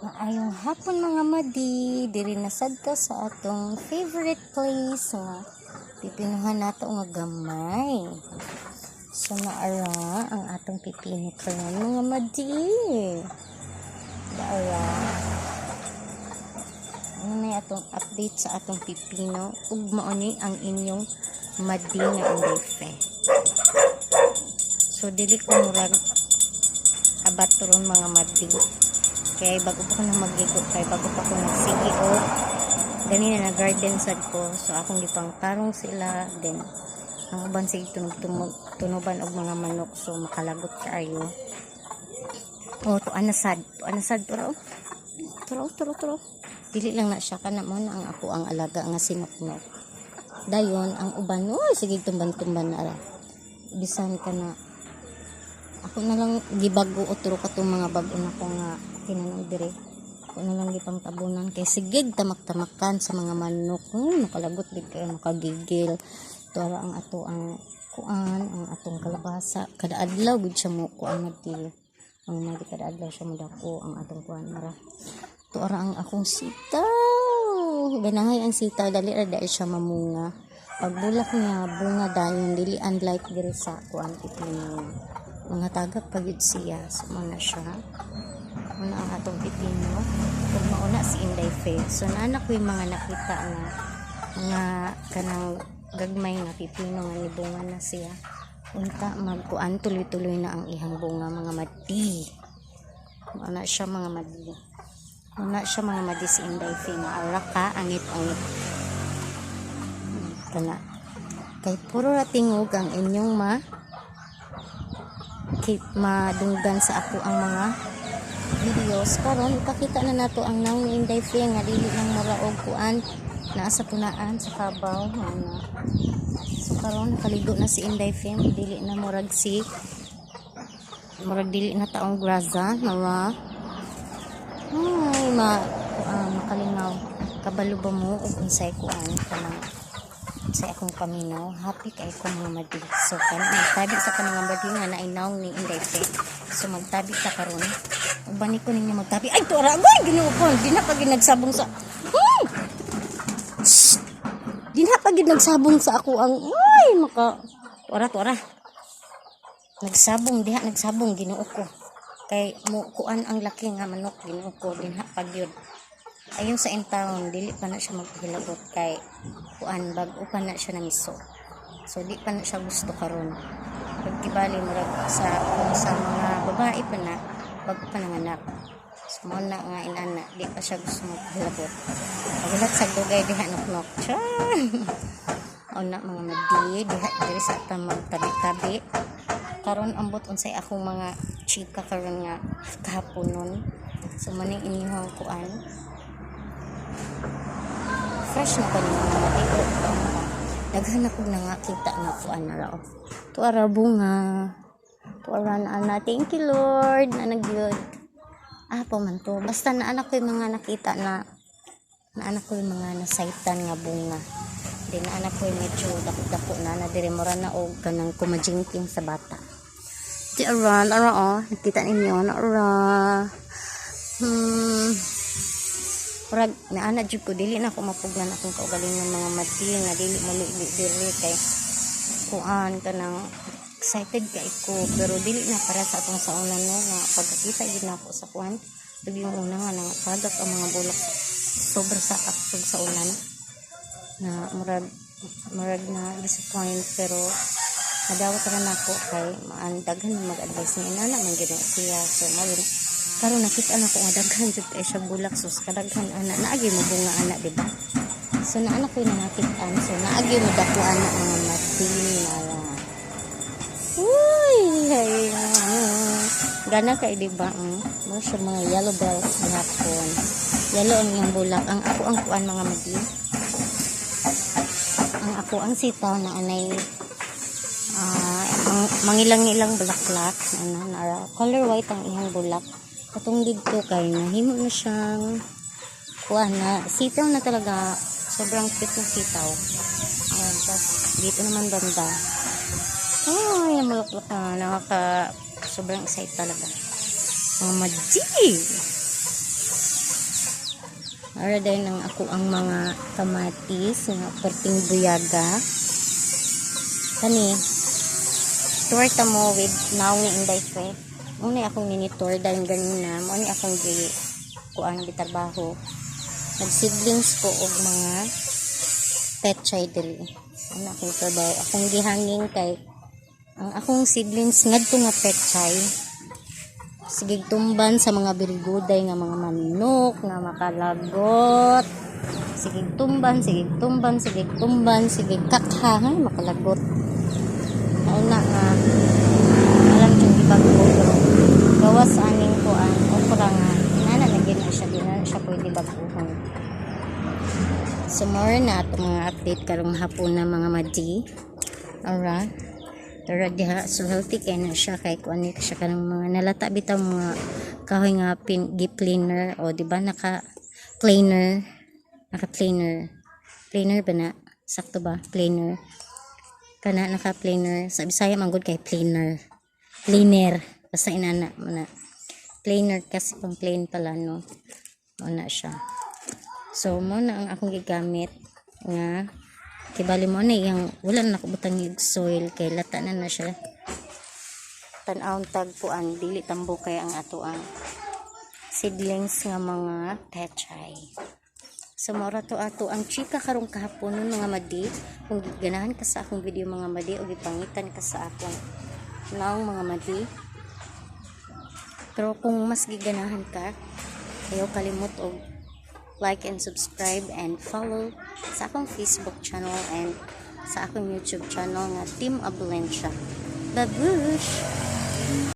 Maayong hapon, mga madi, diri na sad ta sa atong favorite place nga pipinuhan nato nga gamay. So naara ang atong pipino karon, mga madi. Naara. Ano na atong update sa atong pipino ug mao ni ang inyong madi nga Inday Fe. So dili ko murag abat ron, mga madi. Kay bago pa ko na magigo, kay bago pa ko nagsige o ganina na garden sad ko. So akong gipangtarong sila, then ang uban sige tunog tunuban og mga manok, so makalagot kaayo. Oh, tuan na sad, tuan na sad turo. Turo, turo, turo. Dili lang na siya kana mo na ang ako ang alaga nga sinuknok. Dayon ang uban, oh, sige tumban-tumban na ra. Bisan ka na ako na lang gibago o turo katong mga bag-o na ko nga tinanom dire. Ako na lang gipangtabunan kay sige tamak-tamakan sa mga manok. Nakalagot gid kayo, makagigil. Tuara ang ato ang kuan, ang atong kalabasa. Kada adlaw gud siya mo kuan, madi. Ang madi, kada adlaw siya mo dako ang atong kuan mara. Tuara ang akong sitaw. Ganahay ang sitaw, dali ra dahil siya mamunga. Pagbulak niya, bunga dayon, dili unlike diri sa kuan, pipino. Mga tagak pa gyud siya. So mao na siya. Muna ang atong pipino. Ug mauna si Inday Fe. So naana ko yung mga nakita nga mga kanang gagmay nga pipino nga nibunga na siya. Unta magkuan, tuloy-tuloy na ang ihang bunga, mga madi. Mauna siya, mga madi. Mauna siya, mga madi, si Inday Fe nga ara ka angit-angit. Kana. Kay puro ra tingog ang inyong ma keep madunggan sa ako ang mga videos. Karon ipakita na nato ang nawong ni Inday Fe nga dili lang mura og kuan, naa sa punaan sa kabaw ana. So karon nakaligo na si Inday Fe, dili na murag si murag dili na taong grasa nawa. Ay, ma makalingaw. Kabalo ba mo og unsay kuan kanang sa akong paminaw? Happy kay ko, mga madi. So kan magtabi sa kanang mga madi nga naay nawong ni Inday Fe. So magtabi ta karon. Uban ko ninyo magtabi. Ay, tuara, ay, Ginoo ko. Di na pa gid nagsabong sa. Shh! Di na pa gid nagsabong sa ako ang ay maka tuara, tuara. Nagsabong diha, nagsabong, Ginoo ko. Kay mo kuan ang laki nga manok, Ginoo ko, dinha pa gyud. Ayon sa intawon, dili pa na siya magpahilabot kay kuan, bag-o pa na siya namiso. So di pa na siya gusto karon. Pagkibali murag sa kung sa mga babae pa na bago pa nanganak. So mo na nga inana, di pa siya gusto magpahilabot. Pagulat sa dugay diha, noknok. Char! Una, mga madi, diha diri sa ta magtabi-tabi. Karon ambot unsay akong mga chika karon nga kahaponon. So maning inyong kuan. Fresh na ko ni, mga madi. Daghan na kog nangakita nga kuan na raw. Tuara bunga. Tuara na ana. Thank you, Lord. Na nagyud. Ah, pa man to. Basta na anak ko yung mga nakita na na anak ko yung mga nasaitan nga bunga. Di na anak ko yung medyo dako-dako na na diri, mura na og kanang kumajingking sa bata. Di aran, ara oh, nakita ninyo na ara. Murag naana jud ko, dili na ako mapugnan akong kaugalingon, mga madi, nga dili mo li diri kay kuan kanang excited kay ko, pero dili na para sa atong sauna, no, nga pagkakita gid nako sa kuan tug yung una nga nangakagak ang mga bulak sobra sa aktog sa ulan na murag murag na disappoint, pero nadawat ra nako kay maan daghan mag-advise nga inana man gyud na siya. So mao karon nakita na ko nga daghan jud kay siya bulak. Sus, kadaghan ana, naagi mo bunga ana, di ba? So naana ko yung nangakitaan, so naagi mo dako ana, mga madi na. Uy, ay, gana kay, di ba? Mo siya mga yellow bells gihapon. Yellow ang iyang bulak. Ang ako ang kuan, mga madi. Ang ako ang sitaw na anay mangilang-ilang bulaklak ana nara, color white ang iyang bulak. Katong didto kay nahimo na siyang kuan na sitaw na talaga, sobrang cute na sitaw. Ayan, tas dito naman banda. Ay, namulaklak na. Nakaka, sobrang excited talaga. Mga madi! Ara din ang ako ang mga kamatis nga perting buyaga. Kani tour ta mo with now ni Inday Fe. Mao akong nini-tour dahil ganina mao ni akong gi kuan, gitrabaho. Nagseedlings ko og mga pechay diri. Ano akong trabaho? Akong gihanging kay ang akong seedlings ngadto nga pechay sige tumban sa mga biriguday nga mga manok nga makalagot. Sige tumban, sige tumban, sige tumban, sige kakha, hay makalagot. Ay na nga alam yung ibago, pero gawas aning kuan okra nga inana na gyud na siya, di na siya pwede baguhon. So more na ato mga update karong hapon na, mga madi. Alright. Tara diha. So healthy kay na siya kay kuan ni siya kanang mga nalata bitaw mga kahoy nga pin gi-planer o di ba naka planer, naka planer, planer ba na sakto ba, planer kana, naka planer sa Bisaya man gud kay planer, planer, basta inana mo na planer kasi pang plane pala, no? Mo na siya. So mo na ang akong gigamit nga kibali mo na iyang wala na nakabutang og soil kay lata na na siya. Tan-awon tagpuan, dili tambo kay ang ato ang seedlings nga mga pechay. So mora to ato ang chika karong kahaponon, mga madi. Kung ganahan ka sa akong video, mga madi, o gipangitan ka sa akong naong, mga madi. Pero kung mas giganahan ka, ayaw kalimot og like and subscribe and follow sa akong Facebook channel and sa akong YouTube channel nga Team Ablencia. Babush!